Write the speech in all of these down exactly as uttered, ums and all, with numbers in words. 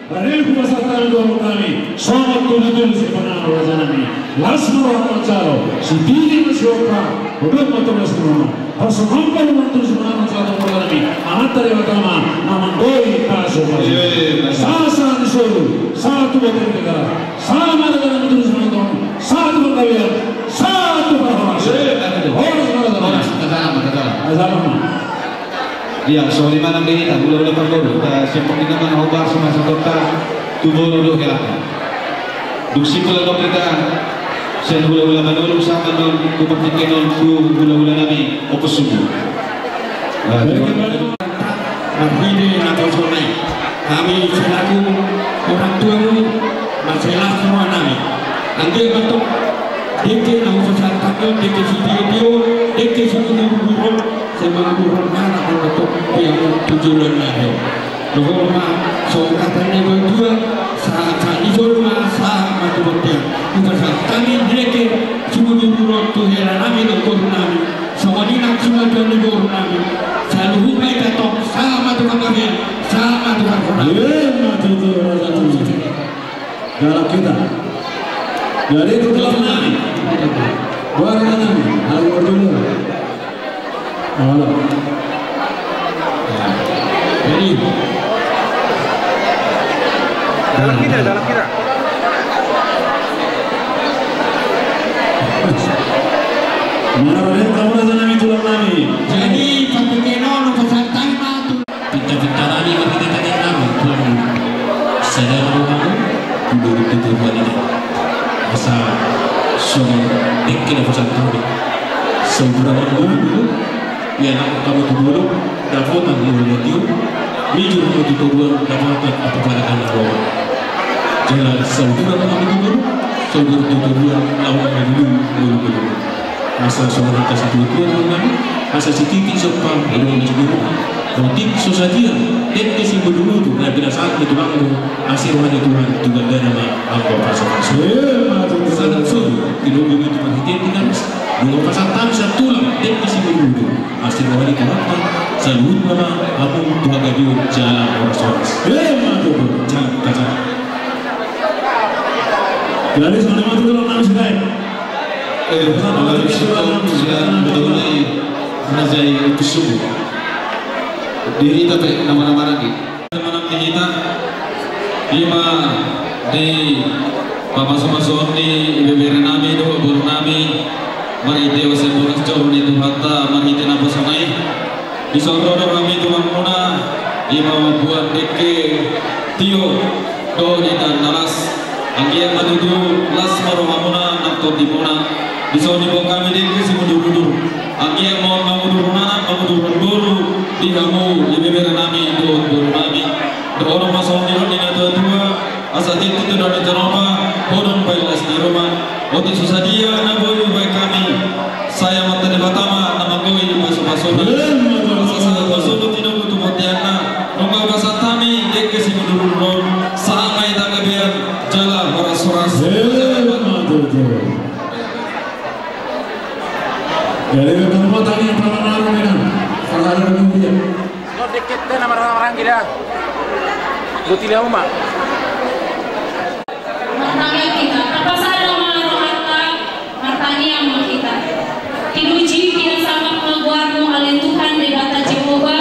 Bareng hupasahat hami tu hamu nami, songon tutu-tutu sipanganon raja nami. Las ma roha manjalo, sititi ma sihompa, godang ma tulang si mama. Pasu-pasu ma tulang si mama, manjalo tu raja nami. Amanta Debata ma na manggoi pasu-pasu. Sahat-sahat ni solu, sahat tu bontean ni Negara. Sahat ma raja nami tulang si mama, sahat tu panggabean, sahat tu parhorasan. Horas ma raja nami. Horas ma raja nami. Ia, songon i ma nang di hita, hula-hula parboru, ta sian pangkinan na hombar sumasatonta tu boru dohot hela. Dung simpul adong hita sian hula-hula Manurung, sahat ma annon tu partingkian on tu hula-hula nami Ompus Sumbu. Marhite naposona i, hami selaku orang tuamu, marsilas roha nami. Anggiat ma tong dengke na hupasahat hami on, dengke sitio-tio, dengke simudur-udur on, sai mangudur on ma na tong tu joloan ni ari on. Dohot ma songon hata ni natuatua, sahat-sahat ni solu ma, sahat ma tu bontean. Hupasahat hami dengke simudur-udur on tu hela nami dohot boru nami. Songon i nang simatua ni boru nami. Saluhut ma hita tong, sahat ma tu panggabean, sahat ma tu parhorasan. Ima tutu, raja nami. Galak hita. Jadi itu tulang nami. Boru nami. Halo, boru nami. Halo. Jadi. Galak hita, galak hita. Marhaha ma raja nami, tulang nami. Jadi, patikeno, no, pasahat hami ma tu Pinta-pinta nami, marhite tangiang nami, Tuhan. Sada ma rohamu tu boru, tu boru nami. Asa songon dengke na hupasahat hami. Sauduran hamu tu boru, ianakhon hamu tu boru, dapotan molo na tio, mijur hamu tu toruan, dapotan hamu tu pangarangan na roa. Jala sauduran hamu tu boru, sauduran tu toruan, laho mangolu molo na tio. Asa songon hata ni natuatua, tulang nami, asa sititi sompa, godang ma sidohonon. Otik so sadia dengke simudur-udur na pinasahat ni tulangmu, asi roha ni Tuhan tu gandana ma anggo pasu-pasu. Ima tutu. Sahat solu, tinonggom i tu marhite Tigaras. Nunga hupasahat hami sian tulang dengke simudur-udur, asi roha ni Tuhanta, saluhutna ma hamu tu hagabeon jala horas-horas. Ima tutu. Jala, jala. Jadi songon i ma tutu, tulang nami, sudah. Eh, apalagi sian, sian, betul ni raja i Ompus Sumbu. Di hita pe, nama-nama lagi. Nama-nama di hita. Ima di papasu-pasu on di ibebere nami dohot boru nami. Marhite asa bolas joro ni Tuhanta, marhite naposona i. Dison ro do hami tu hamuna, ima mamboan dengke tio dohot hata na las. Anggiat ma tutu las ma rohamuna nang tondimuna. Dison diboan hami dengke simudur-udur. Anggiat ma on mangudur anak, mangudur boru di hamu ibebere nami dohot boru nami. Dohonon ma songon nidok ni natuatua. Asa tintin tu dalan ni tanopa, hodong palas ni ruma. Otik so sadia na boi hubaen hami, sai Amanta Debata ma na manggoi pasu-pasuna. Asa sahat ma solu tinogu tu bonteanna. Nunga hupasahat hami dengke simudur-udur on, sahat ma hita gabean jala horas-horas. Jadi, ketemu tadi yang pernah lalu, Medan. Salah ada dulu dia. Lo dikit deh, nama-nama orang gila. Lo tidak uma. Martangiang hita, tapasada ma rohanta, martangiang ma hita. Pinuji, pinasangap ma goarmu ale Tuhan Debata Jahowa,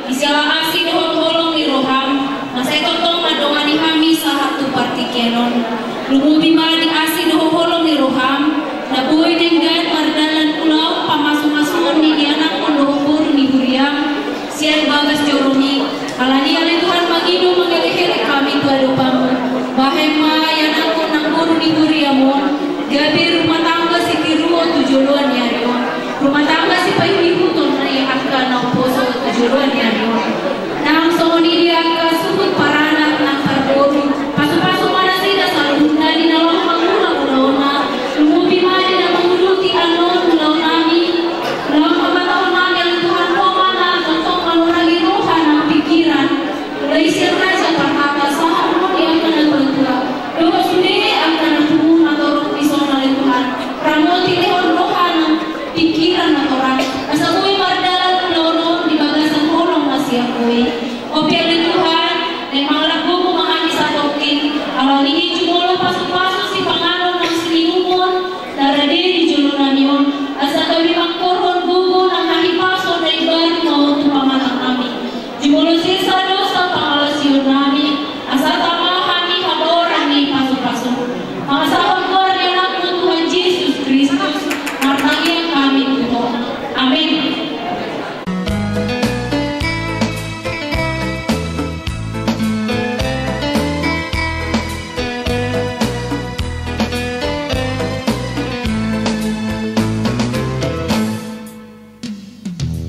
di siala asi dohot holong ni roham, na sai tongtong mandongani hami sahat tu partingkian on. Lumobi ma di asi dohot holong ni roham, na boi denggan mardalan ulaon pamasu-masuon ni ianakhon dohot boru ni huriam, sian bagas joromi, alani ale Tuhan mangido mangelekelek hami tu adopanmu. Bahen ma ianakhon nang boru ni huriam on, gabe rumah tangga sitiruon tu joloan ni ari on. Rumah tangga sipaihut-ihuton ni angka na umposo tu joloan ni ari on. Nang songon i di angka suhut paranak nang parboru, pasu-pasu ma nasida saluhutna di na laho mangula ulaon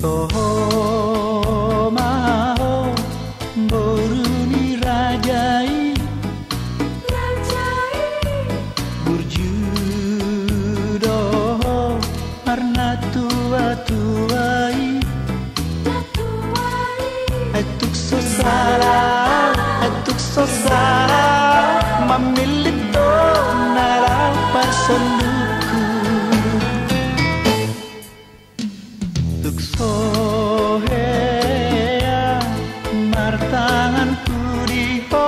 Toho ma ho, boru ni raja i. Raja i. Burju do ho, marnatuatua i. Natua i. Ai tung so sala, ai tung so sala, mamillit do na laho parsondukhu. Tung so hea martangan pudi ho.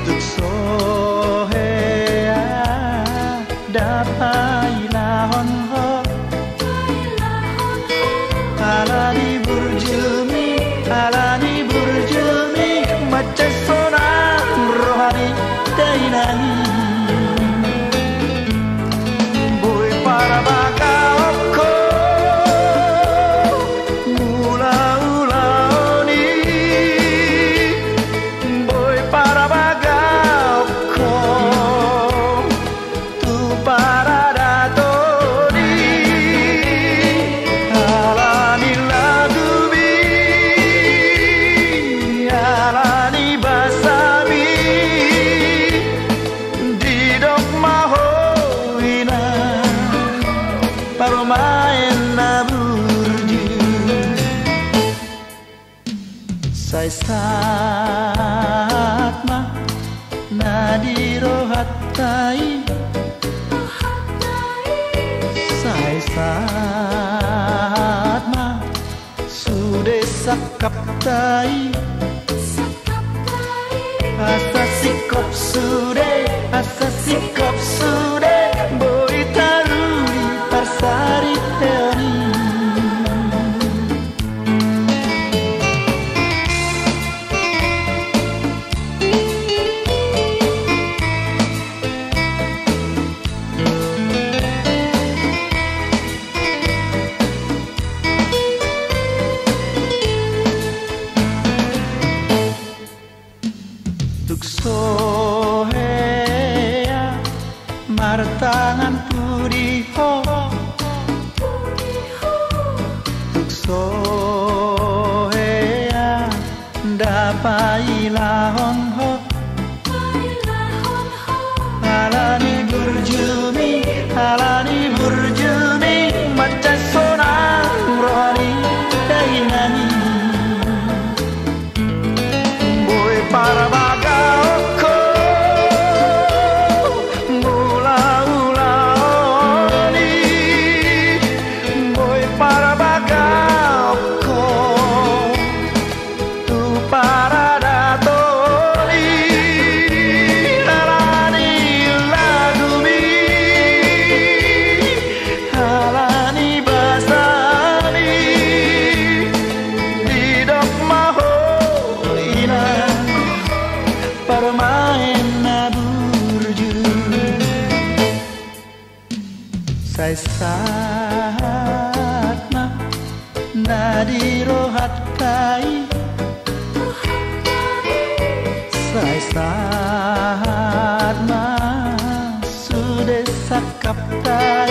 Tung so hea ndang pailahon ho. Ala ni burjumi, ala ni burjumi, mansai sonang roha ni dainang i. Boi parabagaon ho mulaulaon i, boi parabagaon ho tu paradaton i, ala ni lagumi, ala ni basami, didok ma ho inang parumaen na burju. Sai sahat ma na di rohanta i. Sai sahat ma sude sangkapta i. Asa singkop sude, asa singkop sude, boi taruli parsaripeon i. Tung so hea martangan pudi ho. Tung so hea ndang pailahon ho. Ala ni burjumi, ala ni burjumi, mansai sonang roha ni dainang i. Boi parabagaon ho mulaulaon i, boi parabagaon ho tu paradaton i, ala ni lagumi, ala ni basami, didok ma ho inang parumaen na burju. Sai sahat ma na di rohanta i. Sai sahat ma sude sangkapta i.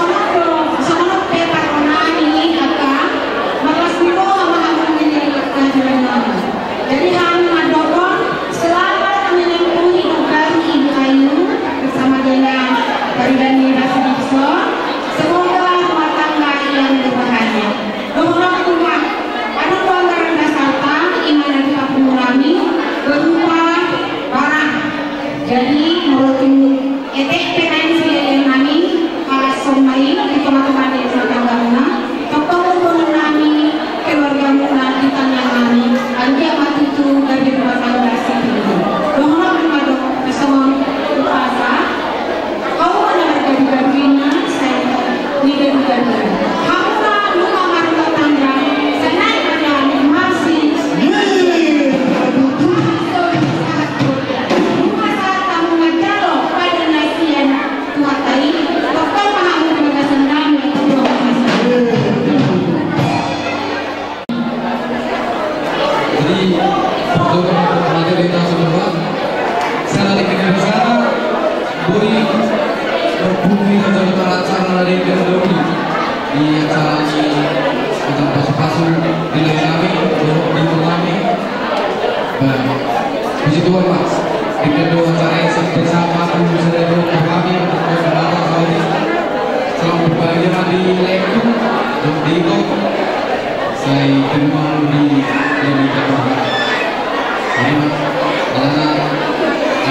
songon on do, songon on pe parrohanami angka, marlas ni roha ma hamu di angka juru nami. Jadi hami mandok selamat menempuh hidup baru Ibu Ayu bersama dengan Pak Ridani Basudikson. Semoga rumah tangga yang berbahagia. Dohononku ma, adong do anggaran dasarta, i ma na di panggung nami, berupa barang. Jadi, molo tung etek pe naeng silelenami, halak somba i, di tongatonga ni rumah tanggana, tongtong boanonnami, keluargamuna, di tangiangnami, anggiat ma tutu gabe rumah tangga sitiruon. Dohononku ma do, songon umpasa, hauma na margadugaduina, sai nigadugaduina. Hauma nunga marumah tangga, sai naeng ma dame, marsi. Nunga sahat hamu manjalo padan na sian Tuhanta i, tongtong ma hamu di bagasan dame, tongtong ma hamu. Jadi, pertama, materi na songon i, secara di negara sana, boi berbumi dan segala acara na di negara dahulu. Di acara ni, macam pasu-pasu, di lain kami, di, di kami. Nah, puji Tuhan, Pak. Di kedua acara yang sampai sama, aku bisa dari rumah kami, untuk berapa kali. Selamat berbahagia, Pak, di lain, di itu. Sai terima di, di, di, di, di, di, di, di,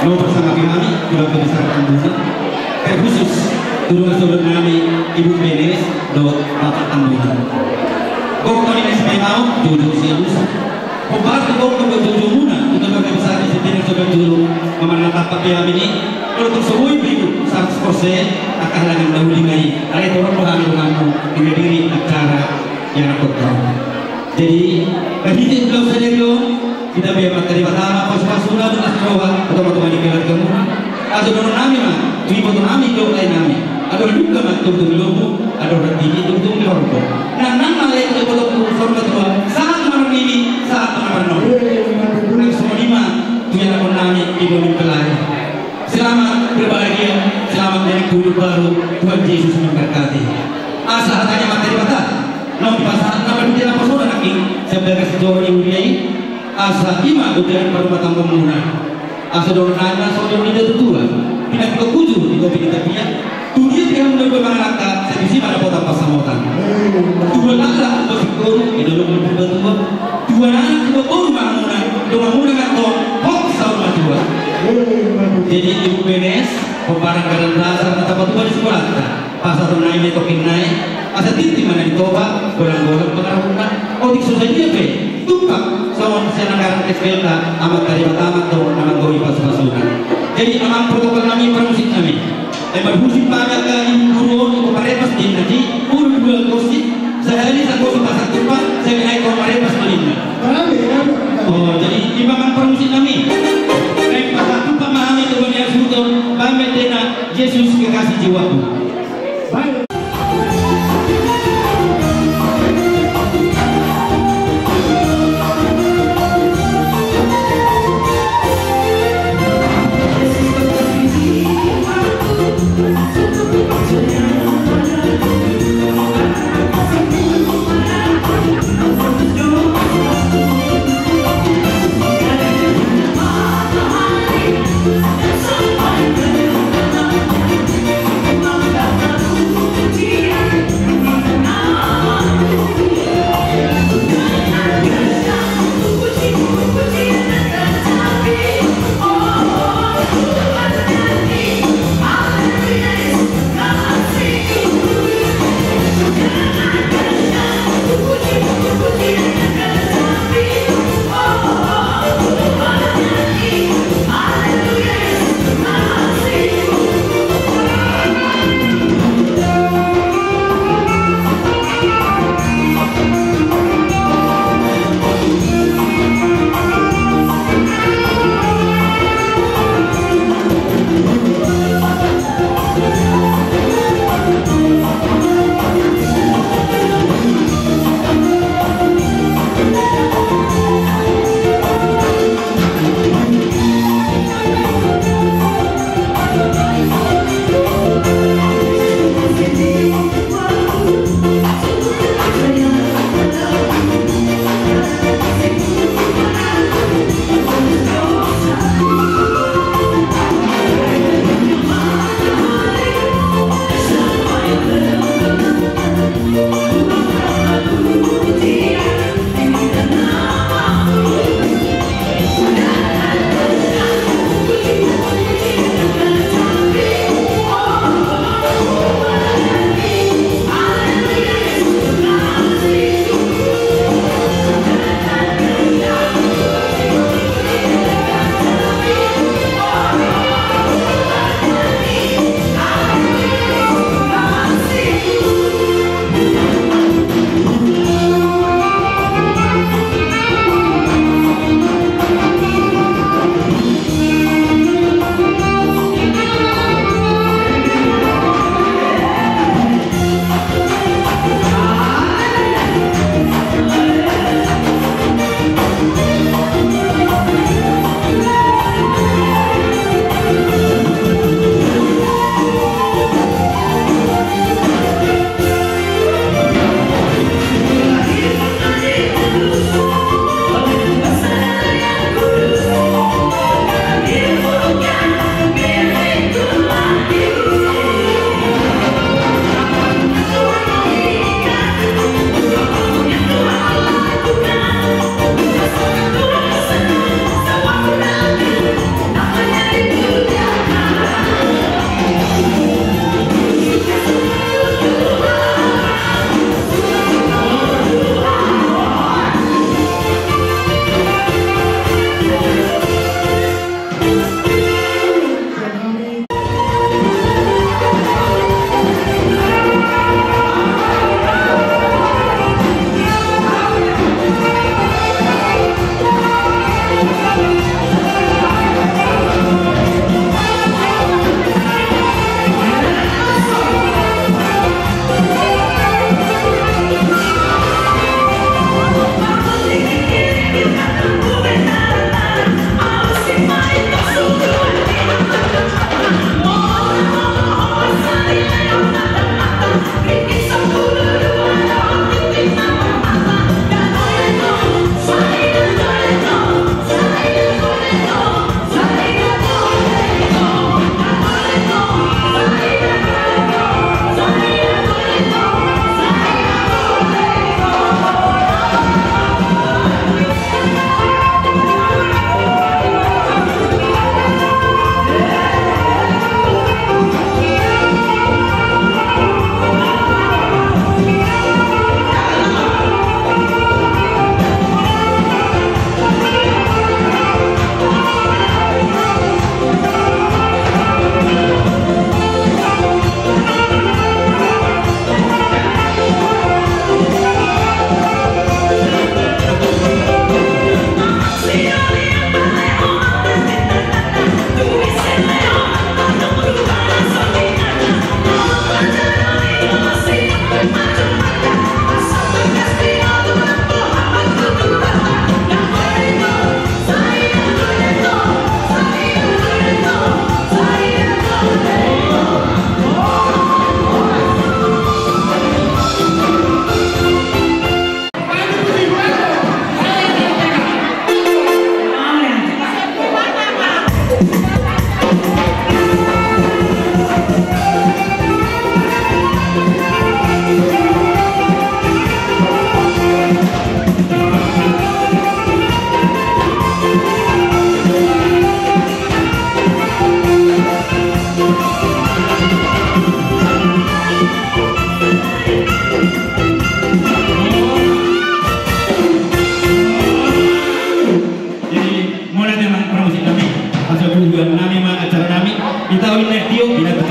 Dohot pasangapi nami, keluarga besar Tambunan, terkhusus tu dongan saudara nami, Ibu Benes dohot Bapak Tambunan. Gok toni na sipaingaon, joujou sialusan. Hombar tu gok tu joujou muna, tu keluarga besar di sini, saudara juru, mamana tapak di hami ni, kalau tu semua ibu, seratus persen, angka halangan dahulu ngai, alai tolong doa doa dihadiri acara yang aku tahu. Jadi, marhite ulaon sadari on, hita be martaribatama pasupasuna dohot las ni roha, tu tongatonga ni keluargamuna. Asa dohonon nami ma tu iboto nami dohot lae nami, andor dungka ma tongtong ni lombu, andor tingki tongtong ni horbo. Nang nang ma lae tu ibotongku saur matua, sahat ma marnini, sahat ma marnono. Nang songon i ma tu ianakhon nami, iboto ni mempelai. Selamat berbahagia, selamat menempuh hidup baru, Tuhan Yesus memberkati. Asa hatana ma tu Debata, naung dipasahat nama di dalam pasona nangkin, sian bagas joro ni huria i, asa i ma dohonon parrumatanggaonmuna. Asa dohonon nami songon nidok ni natuatua, pinantikhon hujur di topi ni tapian, tu dia pe hamu na dua mangalangka, sai disi ma dapotan pansamotan. Tubuan laklak, tubuan singkoru, di dolok ni purbatua. Tubuan anak, tubuan boru ma hamuna, donganmuna ma antong, horas saur matua. Jadi, Ibu Benes, hombar anggaran dasar na tapatupa di sekolanta. Pasahaton nai ma tongkin nai, asa tintin ma na nitopa, golanggolang pangarahutna, otik so sadia pe, tumpak, songon sian anggaran S P L ta, Amanta Debata ma antong na manggohi pasupasuna. Jadi, amang protokol nami, parmusik nami. Ai marhusip ma angka ibu guru on, ingkon marepas di na di, ulu dua gosi, sahali sagosi pasahat tumpak, sai nai ingkon marepas ma ninna. Oh, jadi, i ma amang parmusik nami. Nai pasahat tumpak ma hami tu bani asuhuton, bahen ma endena, Yesus kekasih jiwaku.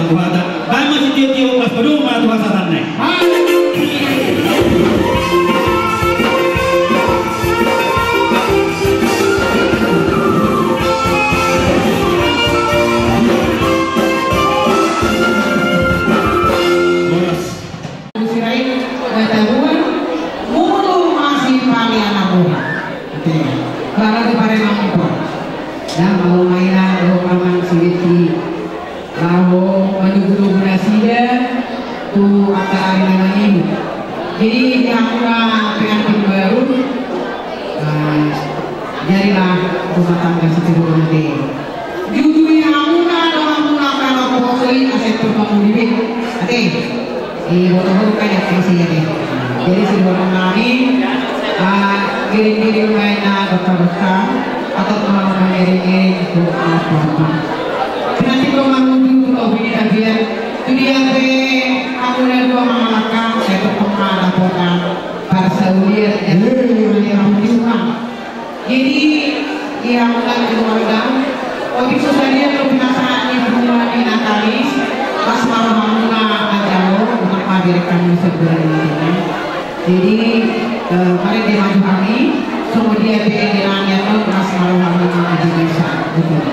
Tuhanta, baen ma sitiotio, laos padomu ma tu hasahatanna i. Horas. Sirain, Batabuan, mulu masih paling anak buah. Oke. Baru di Paremangan. Nah, mau mainan, mau paman, siriti. Laho manugu-nugu nasida tu acara ari na mangihut. Jadi di hamuna pengantin baru, eh, jadilah rumah tangga sitiruon ate. Jujui hamuna do hamuna kalo poli asa tu panguli be. Ate. Iboto huruf kan ya, isi ya deh. Jadi, sidohonon nami, ah, giring-giring ma inna dohot dohot, atau mau mangiring-iring tu apa-apa. Nanti kau mangunjung tu bini tabiat, tu dia pe, aku na dua mangalangka, saya tu pengalaman, parsaulian, ya, di rumah. Jadi, ia, mula keluarga, otik so sadia do pinasahat ni bunga ni Natalis, pas malam hamuna ajalo, untuk mabiarkan musik berani. Jadi, eh, mari dia maju kami, kemudian dia nanya, pas malam hamuna ajalo, bisa. Betul.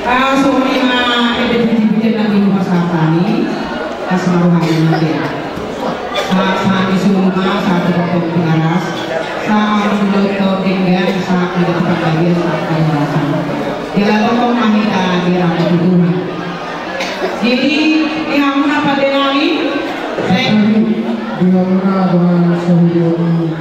Ah, songon i ma ende puji-pujian na di rumah sahat ni, kas maruhani mate. Sahat, sahat ni sumurung, sahat di botol Tigaras, sahat di botol Denggan, sahat di botol Panggabean, sahat di botol Rasan. Jala tongtong ma hita di rangka tuduhan. Jadi, di hamuna pande nami, thank you. Di hamuna dongan sahurion.